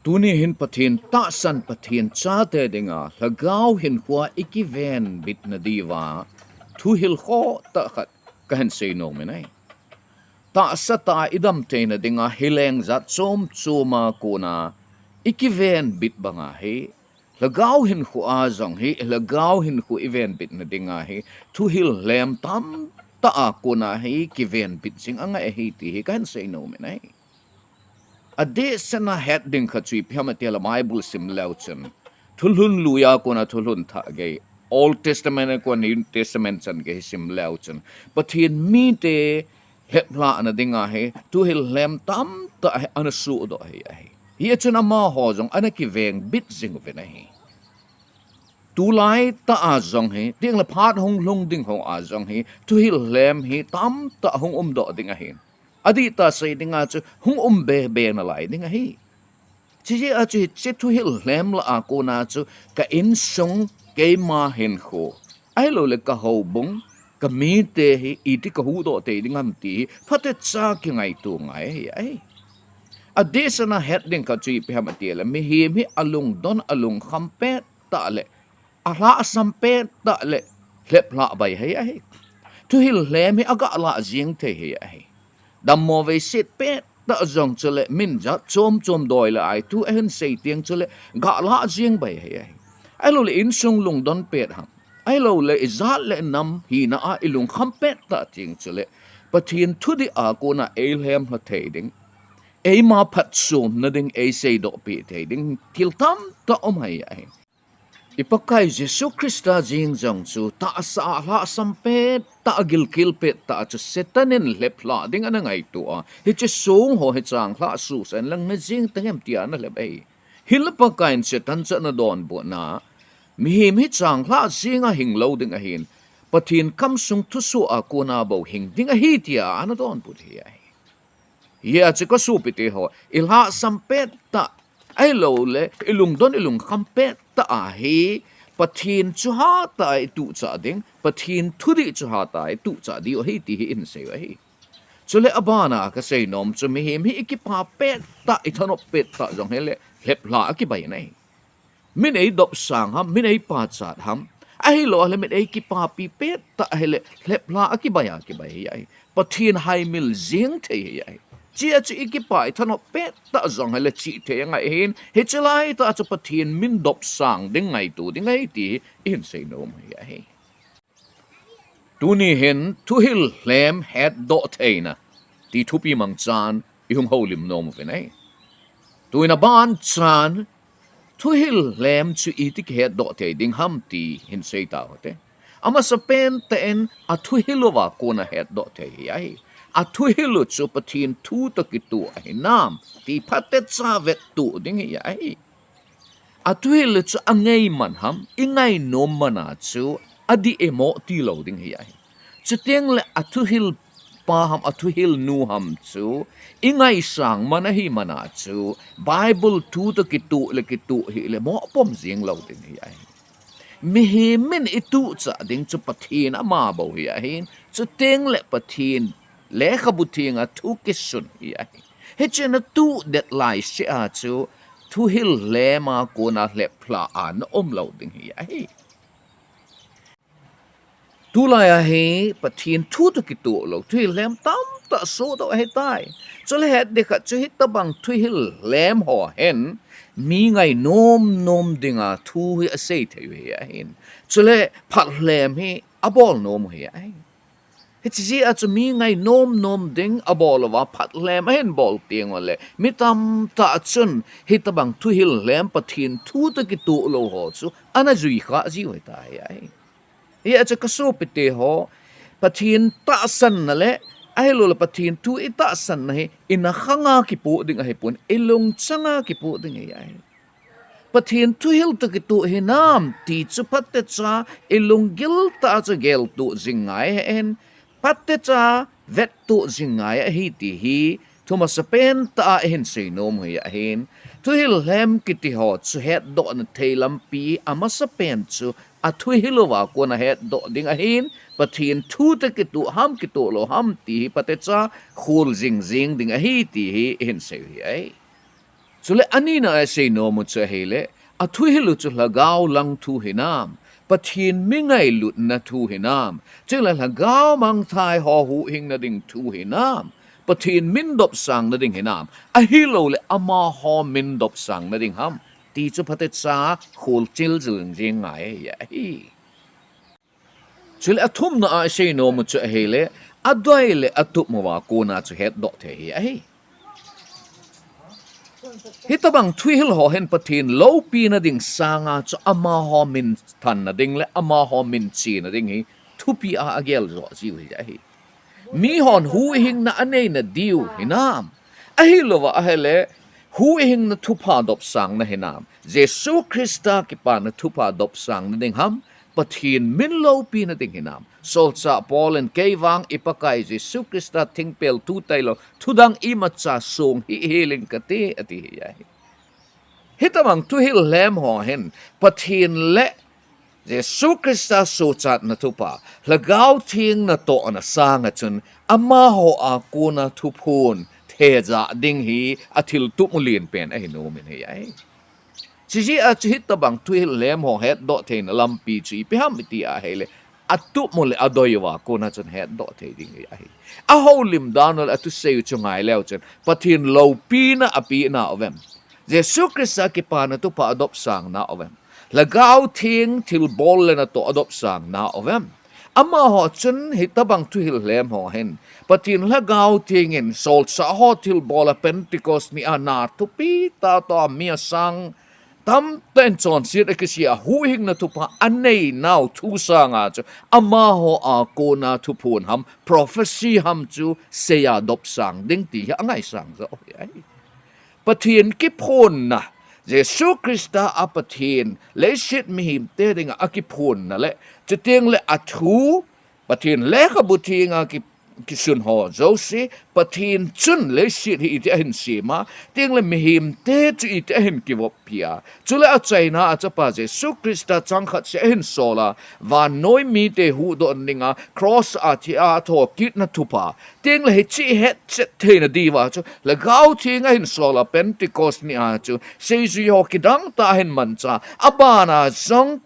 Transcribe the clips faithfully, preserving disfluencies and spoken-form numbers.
Tuni hin Pathen tahsan, Pathen chate dinga lhagao hinkhoa i kivenbitna diuva thuhil khoh tah khat kahin seinom in ahi. Tahsa tah a i damtheina dinga hileng jat chom choma kona i kivenbit banga hi, lhagao hinkhoa jong hi, lhagao hinkho i venbitna dinga hi thuhil lhem tamtah a kona hi kivenbit jing angai ahi ti hi kahin seinom in ahi. Adehsetna het ding khat chu ipi ham itile Bible sim leu chun, Thulhun lui a kona Thulhun thah gei, Old Testament a kona New Testament chan gei sim leu chun, Pathen mite lheplhahna dinga hi thuhil lhem tamtah hi ana sohdoh ahi. Hia chun amaho jong ana kivengbit jing uvin ahi. Tulai tah a jong hi, tengle phat hung lhung ding ho a jong hi thuhil lhem hi tamtah hung umdoh ding ahi. Adihtah sei dinga chu hung um bebe nalai ding ahi. Chujeh a chu hiche thuhil lhem lah a kona chu ka insung, keima hinkho, ahiloule ka houbung, ka mite hi iti kahuhdoh tei ding ham ti hi phatecha kingaito ngai ahi. Adehsetna het ding khat chu ipi ham itile mihem hi alungdon, alungkham pettah le alhahsam pettah le lheplhah bai ahi. Thuhil lhem hi agalah jeng thei ahi. Dammo veiset pettah jong chule min jat chom chom doi le ai thu ahin sei teng chule galah jeng bai ahi. Ahiloule insung lungdon pet ham, ahiloule ijat le nam hina a ilungkham pettah teng chule Pathen thudih a kona eilhemlha thei ding, eima phatchomna ding, eiseidohpeh thei ding thil tamtah um ahi. I Pakai Jesu Christa jeng jong chu tahsa a lhahsam pettah, agilkel pettah chu Satan in lheplhah ding ana ngaito a, hiche song ho hi changlhah suhsah in lang najing tangem tia ana lhep ahi. Hinla Pakai in Satan chu ana donbutna, mihem hi changlhah jenga hing lou ding ahin, Pathen kamsung thusoh a kona bou hing ding ahi tia ana donbut ahi. Hia chu kasopite ho, ilhahsam pettah, ahiloule ilungdon, ilungkham pettah a hi Pathen chu hatah a ituhchah ding, Pathen thudih chu hatah a ituhchah diu ahi ti hi ihin seiu ahi. Chule abana kaseinom chu mihem hi ikipa pettah, ithanop pettah jong hile lheplhah akibai ahi. Min eidopsang ham, min eipachat ham, ahiloule min eikipapi pettah hile lheplhah akibai a kibai ahi. Pathen haimil jeng thei ahi. Chea chu ikipa ithanop pettah jong hile chihthei angai ahin, hiche laitah chu Pathen min dopsang ding ngaito ding ahi ti hi ihin seinom ahi. Tuni hin thuhil lhem hetdoh theina ti thupi mangchan ihung houlim nom uvin ahi. Tuin abanchan thuhil lhem chu iti kihetdoh thei ding ham ti hin sei tau hite. Amasapen tah in athuhil uva kona hetdoh thei ahi. Athuhil u chu Pathen thu toh kitoh ahinam ti phatecha vettoh ding ahi. Athuhil u chu angei man ham, ingainom man a chu adih emo tilou ding ahi. Chutengle athuhil pa ham, athuhil nu ham chu ingaisang man ahi man a chu Bible thu toh kitoh le kitoh hile mohpom jeng lou ding ahi. Mihem in ituhchah ding chu Pathen ama bou ahi ahin, chutengle Pathen lekhabu thenga thu kisun ahi. Hiche natuhdet laisea chu thuhil lhem a kona lheplhah a naum lou ding ahi. Tulai a hi Pathen thu toh kitoh lou thuhil lhem tamtah sohdoh ahitai. Chule het ding khat chu hitobang thuhil lhem ho hin mi ngainom nom dinga thu hi asei thei u ahi ahin, chule phat lhem hi abol nom u ahi ahi. Hiche jeh a chu mi ngainom nom ding abol uva phat lhem ahin bol teng ule mi tamtah chun hitobang thuhil lhem Pathen thu toh kitoh lou ho chu ana jui khah jiu ahitai ahi. Hia chu kasopite ho, Pathen tahsanna le ahiloule Pathen thu itahsanna hi inakhanga kipoh ding ahipon, ilungchanga kipoh ding ahi. Pathen thuhil toh kitoh hinam ti chu phatecha ilunggil tah a chu geltoh jing ngai ahin, phatecha vettoh jing ngai ahi ti hi thumasapen tah a ihin seinom u ahin. Thuhil lhem kiti ho chu hetdohna thei lampi amasapen chu athuhil uva kona hetdoh ding ahin, Pathen thu toh kitoh ham kitoh lou ham ti hi phatecha khol jing jing ding ahi ti hi ihin seiu ahi. Chule anina a isei nom u chu ahile, athuhil u chu lhagao lang thu hinam, Pathen mi ngailutna thu hinam, chule lhagao mangthai ho huhhingna ding thu hinam, Pathen min dopsangna ding hinam, ahilouleh amaho min dopsangna ding ham, ti chu phatecha kholchil jing jing ngai ahi. Chule athumna a isei nom u chu ahile, adei le atup uva kona chu hetdoh thei hi ahi. Hitobang thuhil ho hin Pathen loupina ding sanga chu amaho min thanna ding le amaho min chena ding hi thupi a agel jo jiu hi ahi. Mihon huhhingna aneina diu hinam, ahilouva ahile huhhingna thupha dopsangna hinam, Jesu Christa kipana thupha dopsangna ding ham, Pathen min loupina ding hinam, solchah Paul in kei vang i Pakai Jesu Christa thingpel thu tailou, thudang imacha song hih hel ing kate, ati hi ahi. Hitobang thuhil lhem ho hin Pathen le Jesu Christa sochatna thupha, Lhagao Theng natohna sanga chun amaho a kona thuphon thejah ding hi athil tup u len pen ahi nom in hi ahi. Chijeh a chu hitobang thuhil lhem ho hetdoh theina lampi chu ipi ham iti ahile, atup u le adei uva kona chun hetdoh thei ding hi ahi. Ahoulim dan u le athusei u chu ngai leu chun Pathen loupina apeh nau vem, Jesu Christa kipana thupha adopsang nau vem, Lhagao Theng thilbol le natoh adopsang nau vem. Amaho chun hitobang thuhil lhem ho hin Pathen Lhagao Theng in solchah ho thilbol a Pentecost ni a na thupi tah a mi asang tamtah in chonset akisih a huhhingna thupha anei nau thu sanga chu amaho a kona thuphon ham, prophecy ham chu seiya dopsang ding ti hi angaisang jo hi ahi. Pathen kiphonna, Jesu Christa a Pathen leiset mihemte dinga akiphonna le, chuteng le athu, Pathen lekhabu thenga ki, kisun ho jouse, Pathen chun leiset hi iti ahin sem a, teng le mihemte chu iti ahin kivop pi a, chule achaina a Chapa Jesu Christa changkhat seh ahin sol a, vannoi mite huhdoh dinga cross a thi a thokitna thupha, teng le hiche hetchet theina diuva chu Lhagao Theng ahin sol a Pentecost ni a chu seijui ho kidang tah ahin mancha, abana jong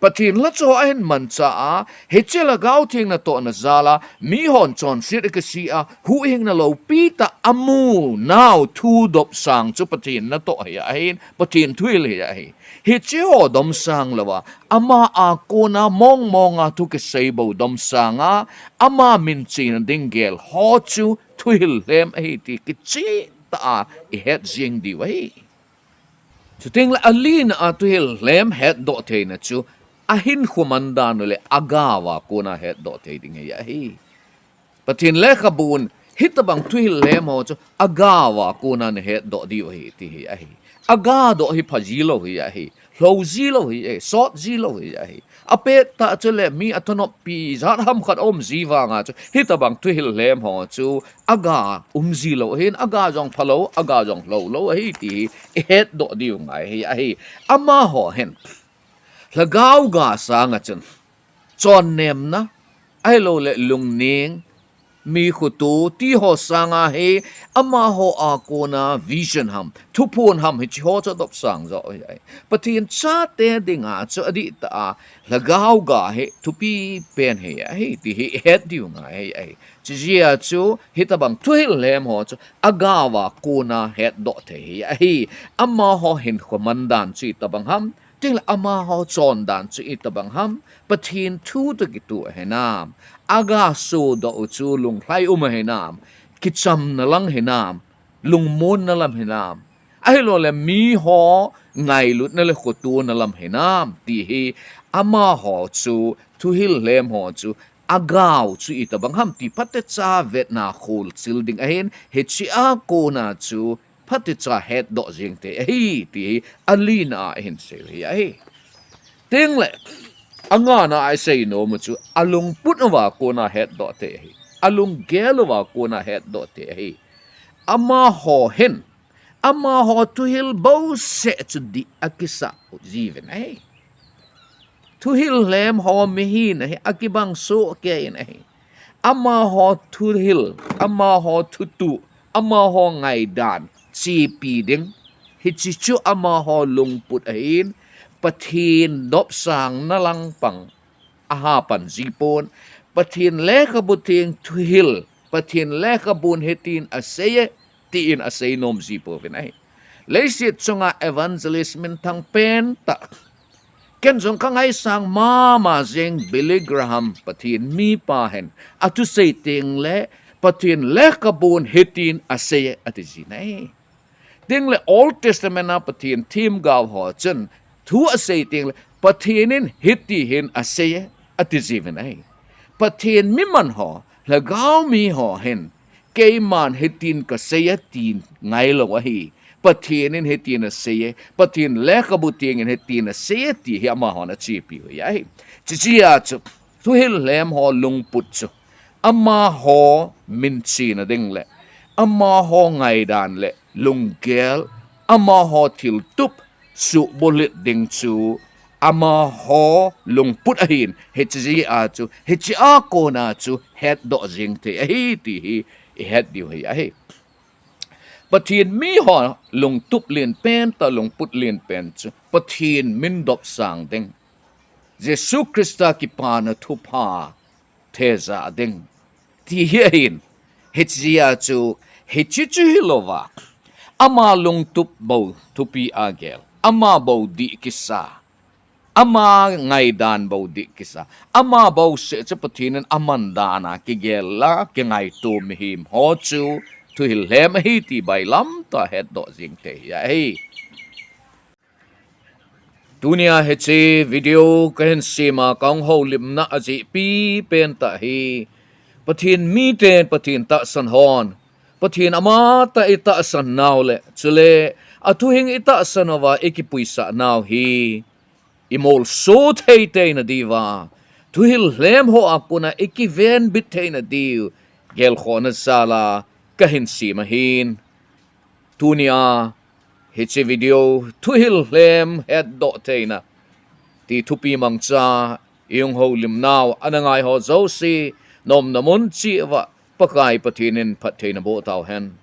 Pathen lhacha ho ahin mancha a, hiche Lhagao Theng natohna jal a mihon chonset akisih a huhhingna loupi tah amu nau thu dopsang chu Pathen natoh hi ahin, Pathen thuhil hi ahi. Hiche ho domsang louva, ama a kona mong monga thu kisei bou domsang a, ama min chena ding gel ho chu thuhil lhem ahi ti kicheh tah a ihet jing diu ahi. Chuteng le alina a thuhil lhem hetdoh theina chu ahinkho man dan u le agao a kona hetdoh thei ding hi ahi. Pathen lekhabun hitobang thuhil lhem ho chu agao a kona nahetdoh diu ahi ti hi ahi. Agadoh hi pha jilou hi ahi. Lhou jilou hi ahi. Sot jilou hi ahi. Apet tah chule mi athanoppi jat ham khat aum ji vanga chu hitobang thuhil lhem ho chu aga um jilou ahin, aga jong phalou, aga jong lhoulou ahi ti hi ihetdoh diu ngai hi ahi. Amaho hin Lhagao ga sanga chun chonnemna, ahilouleh lungning, mi khoto ti ho sanga hi amaho a kona vision ham, thuphon ham hiche ho chu adopsang jo hi ahi. Pathen chate dinga chu adih tah a Lhagao ga hi thupi pen hi ahi ti hi ihet diu ngai hi ahi. Chujeh a chu hitobang thuhil lhem ho chu agao a kona hetdoh thei hi ahi. Amaho hinkho man dan chu itobang ham, teng le amaho chondan chu itobang ham, Pathen thu toh kitoh ahinam, aga sodoh u chu lunglhai um ahinam, kichamna lang hinam, lungmonna lam hinam, ahilouleh miho ngailutna le khotona lam hinam ti hi amaho chu thuhil lhem ho chu agao chu itobang ham ti phatecha vetna kholchil ding ahin, hiche a kona chu phatecha hetdoh jing thei ahi ti hi alina a ihin sei u hi ahi. Teng le angana a isei nom u chu alungput uva kona hetdoh thei ahi. Alunggel uva kona hetdoh thei ahi. Amaho hin amaho thuhil bouseh chu dih akisah u jiuvin ahi. Thuhil lhem ho mihina hi akibang soh kei in ahi. Amaho thuhil, amaho thutuh, amaho ngaidan chepi ding, Hiche chu amaho lungput ahin, Pathen dopsang na langpang aha pan jipon, Pathen lekhabu theng thuhil, Pathen lekhabun hitin asei e, tin asei nom jipouvin ahi. Leiset chunga evangelist minthang pentah, ken jong kangaisang mama jeng Billy Graham Pathen mipa hin, athusei tengle Pathen lekhabun hitin asei e, ati jin ahi. Tengle Old Testament a Pathen themgao ho chun thu asei tengle Pathen in hiti hin asei e, ati jiuvin ahi. Pathen miman ho, lhagao mi ho hin, keiman hitin kasei e ti ngailou ahi. Pathen in hitin asei e, Pathen lekhabu theng in hitin asei e ti hi amahon achepiu hi ahi. Chuche a chu, thuhil lhem ho lungput chu, amaho minchena ding le, amaho ngaidan le lunggel, amaho thiltup suhbulhit ding chu, amaho lungput ahin, hiche a chu, hiche a kona chu hetdoh jeng thei ahi ti hi ihet diu hi ahi. Pathen miho lungtup lenpen tah, lungput lenpen chu Pathen min dopsang ding, Jesu Christa kipana thupha thejah ding ti hi ahin, hiche a chu, hiche chu hilouva, ama lungtup bou thupi a gel, ama bou dih kisa, ama ngaidan bou dih kisa, ama bouseh chu Pathen in aman dan a kigel a, kingaito mihem ho chu thuhil lhem ahi ti bailamtah hetdoh jeng thei ahi. Tunia hiche video kahin sem a kahung houlimna ajehpi pentah hi, Pathen miten Pathen tahsan hon, Pathen amatah itahsan nau le, chule athuhing itahsan uva ikipuisah nau hi imolso thei theina diuva, thuhil lhem ho a kona ikivenbit theina diu gelkhohna jal a kahin sem ahin. Tunia hiche video thuhil lhem hetdoh theina ti thupi mangcha ihung houlim nau ana ngai ho jouse, nomna mun cheh uva Pakai Pathen in phattheina boh tauhen.